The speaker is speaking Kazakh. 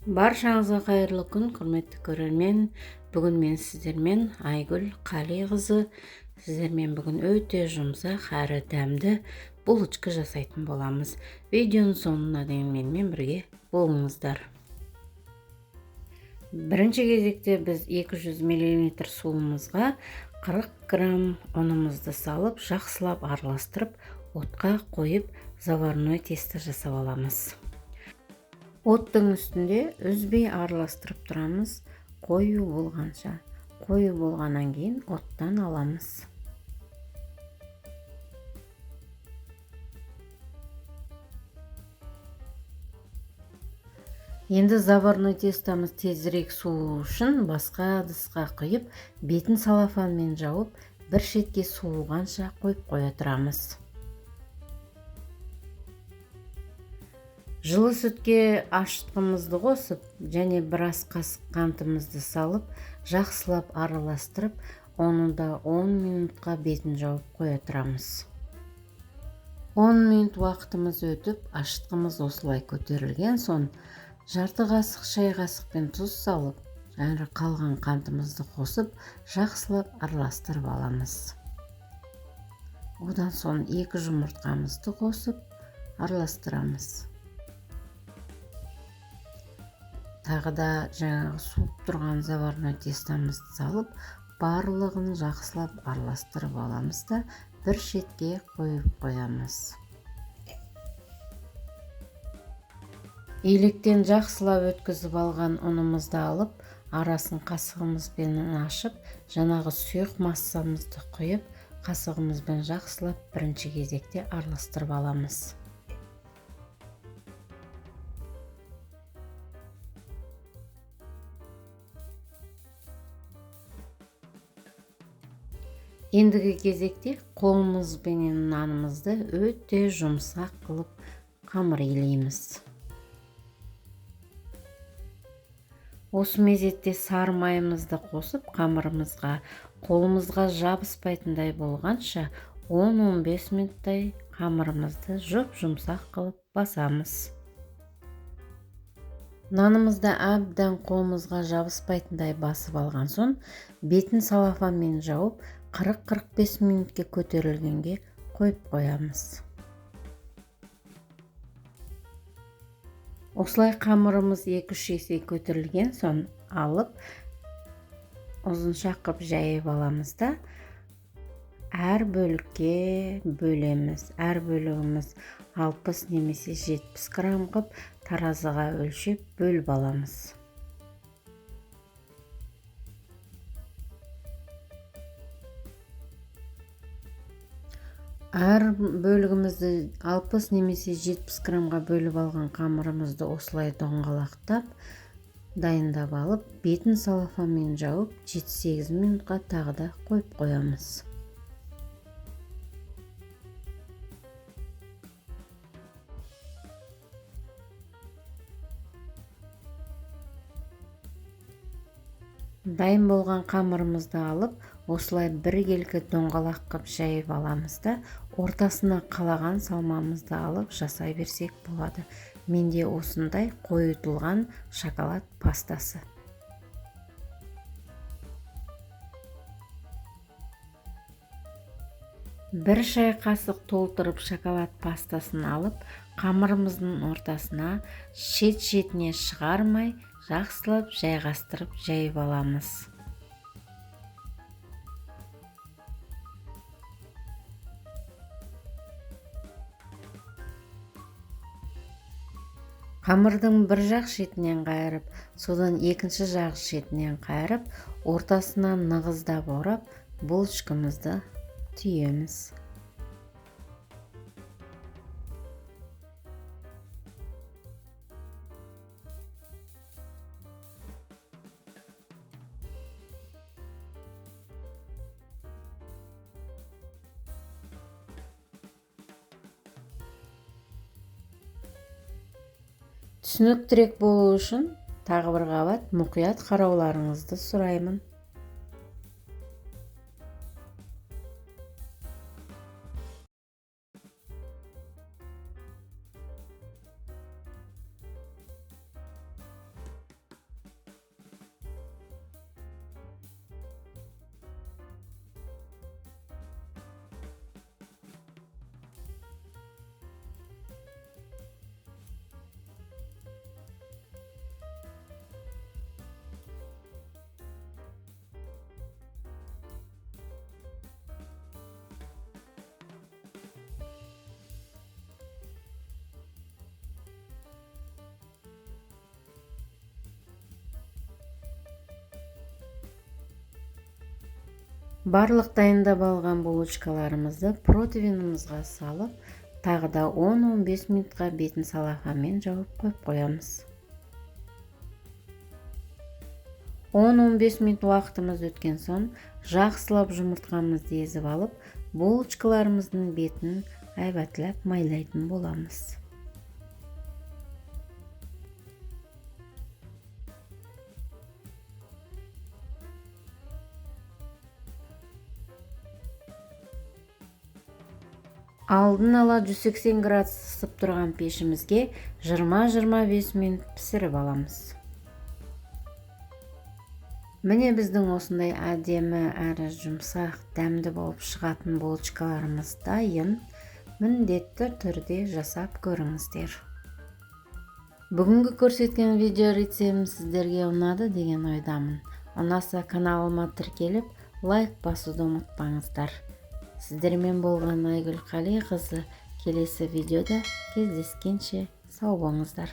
Баршаңызға қайырлы күн, құрметті көрермен. Бүгін мен сіздермен Айгүл Қалиқызы. Сіздермен бүгін өте жұмсақ әрі дәмді булочка жасайтын боламыз. Видеоның соңына дейін менімен бірге болыңыздар. Бірінші кезекте біз 200 мл суымызға 40 грамм ұнымызды салып, жақсылап араластырып, отқа қойып, заварной тесто жасап аламыз. Оттың үстінде үзбей араластырып тұрамыз, қою болғанша. Қою болғаннан кейін оттан аламыз. Енді заварной тестомыз тезірек суы үшін басқа ыдысқа құйып, бетін салафанмен жауып, бір шетке суығанша қойып қоя тұрамыз. Жылы сүтке ашытқымызды қосып, және біраз қасық қантымызды салып, жақсылап араластырып, оны да 10 минутқа бетін жауып қоя тұрамыз. 10 минут уақытымыз өтіп, ашытқымыз осылай көтерілген соң, жарты қасық шай қасықпен тұз салып, және қалған қантымызды қосып, жақсылап араластырып аламыз. Одан соң 2 жұмыртқамызды қосып, араластырамыз. Тағы да жаңағы суып тұрған заварной тестомызды салып, барлығын жақсылап араластырып аламыз да бір шетке қойып қоямыз. Електен жақсылап өткізіп алған ұнымызды алып, арасын қасығымызбен ашып, жаңағы сұйық массамызды құйып, қасығымызбен жақсылап бірінші кезекте араластырып аламыз. Ендігі кезекте қолымызбенен нанымызды өте жұмсақ қылып қамыр илейміз. Осы мезетте сары майымызды қосып, қамырымызға қолымызға жабыспайтындай болғанша 10-15 минуттай қамырымызды жұп-жұмсақ қылып басамыз. Нанымызды әбден қолымызға жабыспайтындай басып алған соң, бетін салафанмен жауып, 40-45 минутке көтерілгенге қойып қоямыз. Осылай қамырымыз 2-3 есе көтерілген соң алып, ұзынша қып жайып аламыз да, әр бөлікке бөлеміз. Әр бөлігіміз 60 немесе 70 грамм қып таразыға өлшеп бөліп аламыз. Әр бөлігімізді 60 немесе 70 граммға бөліп алған қамырымызды осылай доңғалақтап, дайындап алып, бетін салафанмен жауып, 7-8 минутқа тағы да қойып қоямыз. Дайын болған қамырымызды алып, осылай біркелкі доңғалақ қып жайып аламыз да, ортасына қалаған салмамызды алып жасай берсек болады. Менде осындай қойытылған шоколад пастасы. Бір шай қасық толтырып шоколад пастасын алып, қамырымыздың ортасына шет-шетіне шығармай, жақсылап жайғастырып жайып аламыз. Қамырдың бір жақ шетінен қайырып, содан екінші жақ шетінен қайырып, ортасынан нығыздап орап, булочкамызды түйеміз. Түсініктірек болу үшін тағы бір қабат мұқият қарауларыңызды сұраймын. Барлық дайындап алған булочкаларымызды противенімізға салып, тағы да 10-15 минутқа бетін салафанмен жауып қойып қоямыз. 10-15 минут уақытымыз өткен соң, жақсылап жұмыртқамызды езіп алып, булочкаларымыздың бетін әйбатлап майлайтын боламыз. Алдын ала 180 градус ысып тұрған пешімізге 20-25 минут пісіріп аламыз. Міне біздің осындай әдемі әрі жұмсақ, дәмді болып шығатын булочкаларымыз дайын. Міндетті түрде жасап көріңіздер. Бүгінгі көрсеткен видео рецептім сіздерге ұнады деген ойдамын. Ұнаса каналыма тіркеліп, лайк басуды ұмытпаңыздар. Сіздермен болған Айгүл Қалиқызы. Келесі видеода кездескенше сау болыңыздар.